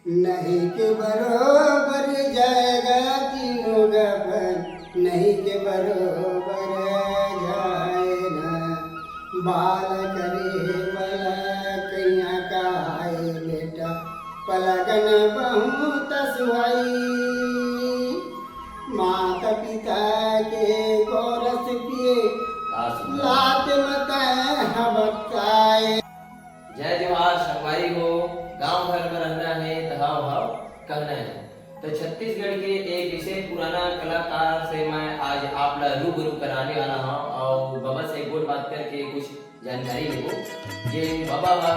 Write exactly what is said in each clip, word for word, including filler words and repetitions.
नहीं के बरोबर जाएगा तीनों गफन, नहीं के बरोबर जाए ना। बालक रे बालक, कइयाँ कहाए बेटा, पलगन बहुत सुहाई। माता पिता के गोरस पिए, का सुंदर। लात मत हबकाए। जय जोहार संगवारी हो, गांव घर में रहना है त हव हव कहना है। तो छत्तीसगढ़ के एक विशेष पुराना कलाकार से मैं आज आप ला रूबरू कराने वाला हूँ और बाबा से गोठ बात करके कुछ जानकारी लेबो। ये बाबा हा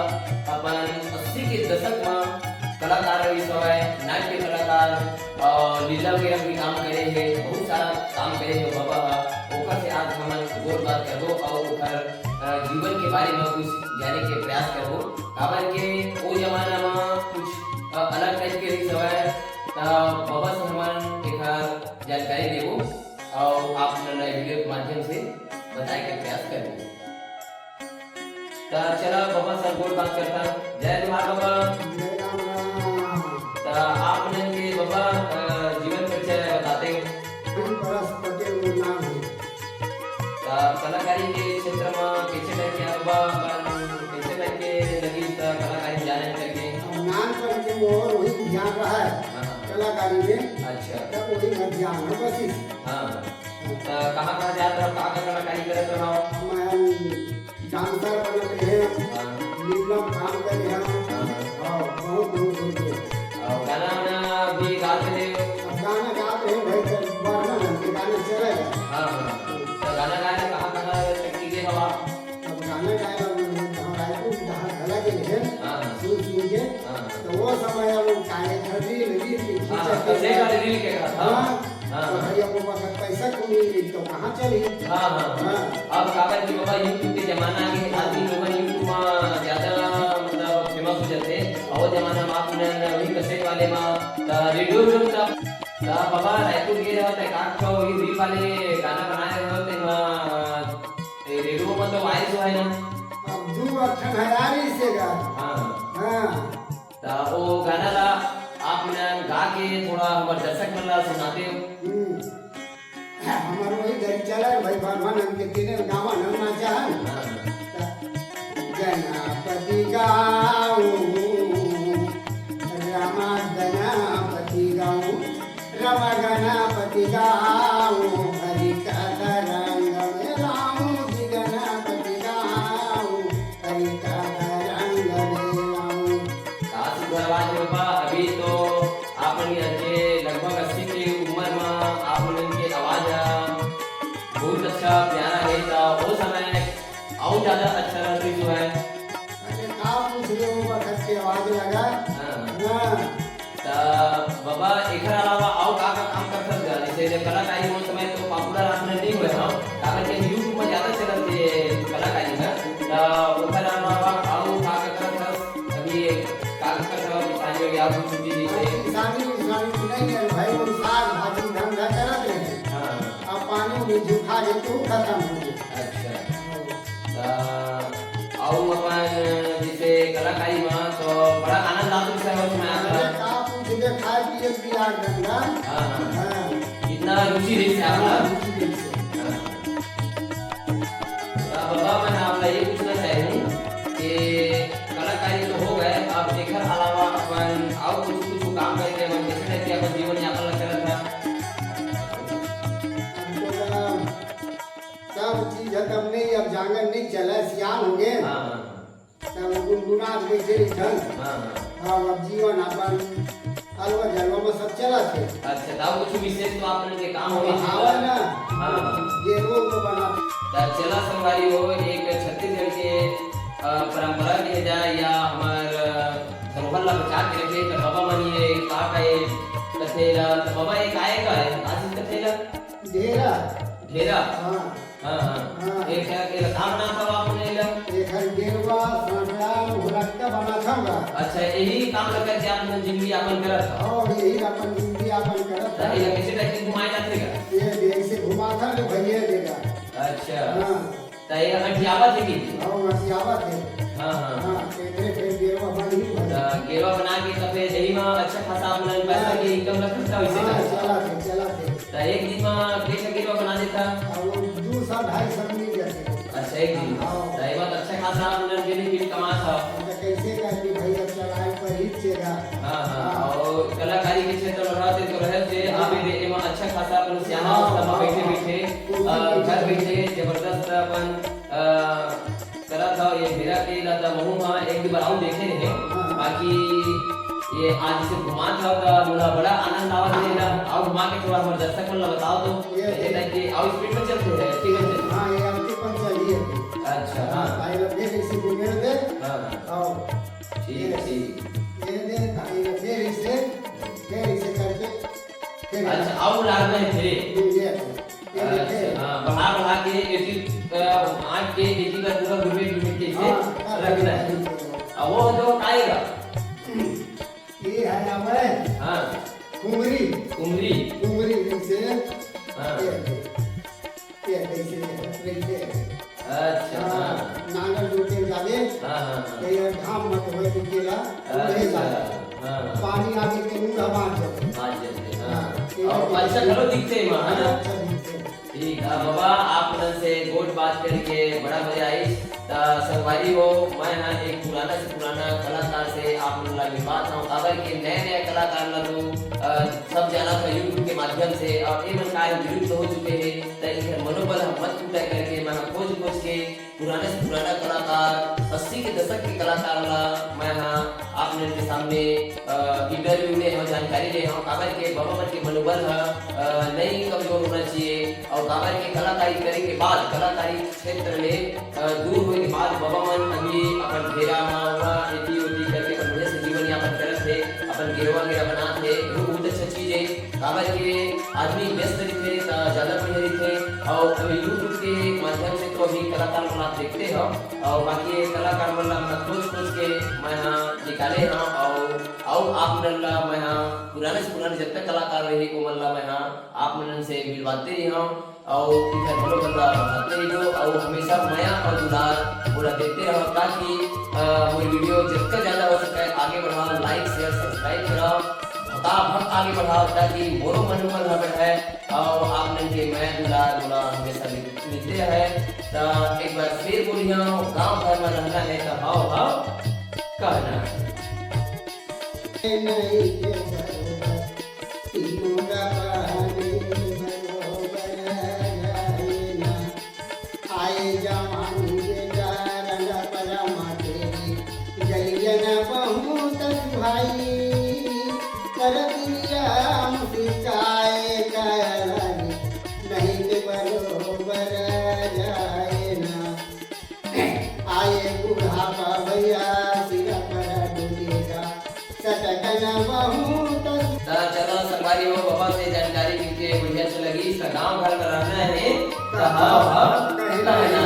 अपन अस्सी के दशक में कलाकार रहिस हवय, नाट्य कलाकार और लीला वगैरह भी काम करे हे, बहुत सारा काम करे हे बाबा हा। ओकर से आज हमन गोठ बात करबो और ओकर, अ, जीवन के बारे में कुछ जाने के प्रयास करबो। काबर के ओ जमाना में कुछ, अ, अलग टाइप के रहिस हवय, त बाबा से हमन एकर जानकारी लेबो और आप मन ला वीडियो के माध्यम से बताए के प्रयास करबो। त चला बाबा से गोठ बात करथन। जय जोहार बाबा। जय राम राम। त आप मन के बाबा, अ, जीवन परिचय बताते हो। हरिपरस पटेल मोर नाम है। त कलाकारी के क्षेत्र में कैसे टाइप के आप बा, अपन कैसे टाइप के लगी त कलाकारी जाने करके? अब नानपन के मोर वही ध्यान रहा है हाँ। कलाकारी में। अच्छा। तब वही में ध्यान है बस। हाँ। त कहाँ कहाँ जात रहो, का का कलाकारी करत रहो? मैं डांसर बनत रहे, हाँ। नीलम काम करे हम। हाँ। और बहुत दूर दूर के। और गाना वाना भी गाते रहे? अब गाना गात रहे भाई, जब वर्णन है, गाना चलेगा। हाँ, हाँ। तो गाना गाए ला कहाँ कहाँ तक की गए हवा? अब गाना गाए ला हम रायपुर जहाँ घला के रहे, हाँ, हाँ। सुन सुन के, हाँ। तो वो समय अब वो काहे था, रील, रील के हाँ, खींचा के कैसेट वाले रील के का, हाँ। हाँ। हाँ। तो भैया वो वक्त पैसा कमी रही तो कहाँ चली? हाँ, हाँ। हाँ। अब काबर की बाबा YouTube के जमाना आ गए, आदमी लोगन YouTube में ज्यादा मतलब फेमस हो जाते। और वो जमाना में आप मन वही कैसेट वाले में, त रेडियो में तब, त बाबा रायपुर गए रहो, त का का वही रील वाले गाना बनाए रहो, ते में, ए, रेडियो में तो वायरस हुआ है ना? अब दू अठन हजारी से गा। हाँ। हाँ। त ओ गाना ला आप मन गा के थोड़ा हमर दर्शक मन ला सुनाते हो। हम्म। हमर वही घरी चला भाई, भगवान हमके तेने गावा न नाचा है। हाँ। त गणपति गाऊ, रामा गणपति गाऊ, रामा गणपति गाऊ, हरि का तरंग में राऊ जी गणपति गाऊ। का सुंदर आवाज हे बाबा। अभी तो आप मन के लगभग अस्सी के उम्र में आप मन के आवाज ह बहुत अच्छा प्यारा हे। त ओ समय अउ ज्यादा अच्छा रहत रहिस होय। अरे का पूछ रहे हो, बखत के आवाज लगा। हाँ। हाँ। त बाबा, एकर अलावा अउ का का काम करथस गा? जइसे जब कलाकारी ओ समय तो popular आप मन नइ होय हव, काबर के YouTube म ज्यादा चलत हे कलाकारी ह। त ओकर अलावा अउ का का करथस? अभी का का करथस? किसानी हो गया, कुछ चीज जइसे। किसानी विसानी तो नहीं है भाई, वो साग भाजी धंधा करत रहे। हाँ। अब पानी में झुका जे तो खत्म हो गया। अच्छा। त अउ अपन जइसे कलाकारी म तो बड़ा आनंद आत होही उस समय आपला। अरे का पूछबे, खाए पिए के बियाह धंधा। हाँ, हाँ। हाँ। इतना रुचि रहिस हे आपला। हाँ, रुचि रहिस हे। हाँ। त बाबा, मैं आपला ये पूछना चाहूँ कि कलाकारी तो हो गए, अब एकर अलावा अपन अउ कुछ, कुछ काम करके अपन जइसे कि अपन जीवन यापन ला करत हन। हमको तो सब चीज ह तब नहीं, अब जांगर नहीं चला, सियान हो गए। हाँ, हाँ, हाँ। तब गुनगुनात बैठे रहिथन। हाँ, हाँ। हाँ, अब जीवन अपन अलवा जलवा में सब चलत हे। अच्छा, त अउ कुछ विशेष तो आप मन के काम होही अब जी? आवा ना। हाँ। ये रोज तो बना। त चला संगवारी हो, एक छत्तीसगढ़ के, अ, परंपरा के जाए या हमर, अ, धरोहर ला बचा के रखे, त बाबा मन ये का का ये कथे ला, त बाबा ये काय का हे? का चीज कथे ला? ढेरा। ढेरा? हाँ। हाँ, हाँ। हाँ। एक, एक, एक काम ना था आप मन एला? एखर गेरवा, सांकड़ा, घोलट्टा बनाथन गा। अच्छा, यही काम ल करके आप मन जिंदगी यापन करत हव? हाँ, यही अपन जिंदगी यापन करत त हन। एला कैसे टाइप के घुमाए जाथे गा? ये ऐसे घुमाथन रे भैया देगा। अच्छा। हाँ। त ये अंठियावत हे कि? हाँ, अंठियावत हे। हाँ, हाँ। हाँ, एकरे फेर गेरवा बन ही भर। त गेरवा बना के त फेर यही म अच्छा खासा आप मन पैसा के income ल करता वैसे हाँ, का? चला थे, चला थे। त एक दिन म के ठा गेरवा बना देथा? अब वो दू सौ ढाई सौ मिल जाथे। अच्छा, एक दिन म। हाँ। त एमा त अच्छा खासा आप मन benefit कमात हव। अब त कैसे करके भाई, अब चलाए पर ही चेगा। हाँ, हाँ। हाँ। और कलाकारी के क्षेत्र में रहते तो रहे थे, आप हाँ। एमा अच्छा खासा अपन सियाना हाँ, अवस्था में हाँ, बैठे हाँ। बैठे, कोई अ, भी घर नहीं। बैठे जबरदस्त अपन, अ, करत हव, ये भेरा के ला त महू ह एक दू बार अउ देखे रहे। हाँ। बाकी ये आज जैसे घुमात हव त मोला बड़ा आनंद आवत हे, एला अउ घुमा के थोड़ा हमर दर्शक मन ला बताओ तो, ये ऐसे type के अउ speed में चलते हैं, ठीक है? हाँ, ये आपके पास चलिए अभी। अच्छा, हाँ। भाई लोग फिर इसी को मेरे दे। हाँ। आओ। ठीक, ये, ठीक। ये दे, भाई लोग फिर इसे, फिर इसे करके, फिर अच्छा, अउ लाग में फिर। ये, ये। ये अच्छा, हाँ, बढ़ा बढ़ा के एटी, अ, आँख के एटी का पूरा घुरमेट घुरमेट के इसे हाँ, हाँ, रखना है। हाँ, हाँ। अब वो जो आएगा। ये है ना मैं? हाँ। कुमरी। कुमरी। कुमरी इसे हाँ। ये, ये कैसे है? अच्छा, हाँ, हाँ। नांगर जोते जावे, हाँ, हाँ, हाँ। ये धाम मत होए तो केला, अच्छा, उड़े जावे। हाँ। पानी आगे के मुंह बांध जाते। बांध जाते, हाँ। हाँ, ये और अच्छा घलो दिखते हैं वहाँ, है ना? अच्छा दिखते हैं। ठीक है बाबा, आप मन से गोठ बात करके बड़ा मजा आई। त संगवारी हो, मैं ह एक पुराना से पुराना कलाकार से आप मन ला मिलवात हूँ। काबर के नया नया कलाकार ला तो, अ, सब जानत ह YouTube के माध्यम से, और ये मन काय विलुप्त हो चुके हैं। त इधर मनोबल हम मत टूटा करके मैं ह खोज खोज के पुराने से पुराना कलाकार, अस्सी के दशक के कलाकार ला मैं ह आप मन के सामने, अ, interview ले हूँ, जानकारी ले हूँ। काबर के बाबा मन के मनोबल ह, अ, नहीं कमजोर होना चाहिए। और काबर के कलाकारी करे के बाद, कलाकारी क्षेत्र ले, अ, दूर होए के बाद बाबा मन अभी अपन घेरा म, ओमा एती ओती करके अपन बढ़िया से जीवन यापन करत हे, अपन गेरवा गेरा बनात हे, वो बहुत अच्छा चीज हे। काबर के आदमी व्यस्त रहिथे, त ज्यादा बढ़िया रहिथे। और अभी YouTube के माध्यम से तो अभी कलाकार मन आप देखते हो, और बाकी ये कलाकार मन ला मैं खोज खोज के मैं ह निकाले हूँ, और, और आप मन ला मैं ह पुराने से पुराने जितना कलाकार रही, वो मन ला मैं ह आप मन से मिलवाते रही हूँ। अउ इधर घलो बंदा बढ़ाते रहिबो, अउ हमेशा मया अउ दुलार मोला देते रहो, ताकि, अ, मोर video जितना ज्यादा हो सके आगे बढ़ाओ, like, share, subscribe कराओ, भका भक आगे बढ़ाओ, ताकि मोरो मनोबल ह बढ़े, अउ आप मन के मया दुलार मोला हमेशा मिल-, मिलते रहे। त एक बार फिर बोलिहौं, गाँव घर में रहना है त हव हव कहना है। नहीं के बरोबर, तीनों का बहाने बरोबर जाए ना। आए जवानी बेटा रंग परमा तेरी, जलियन बहुत भाई, कर दुनिया मुस्काए का अलग, नहीं के बरोबर जाए ना। आए बुढ़ापा भैया सिरा पर डोलेगा, सटकन बहुत। त चलो संगवारी हो, बाबा से जानकारी मिलके बढ़िया से लगी। त गाँव घर में रहना है, त हव हव कहना है।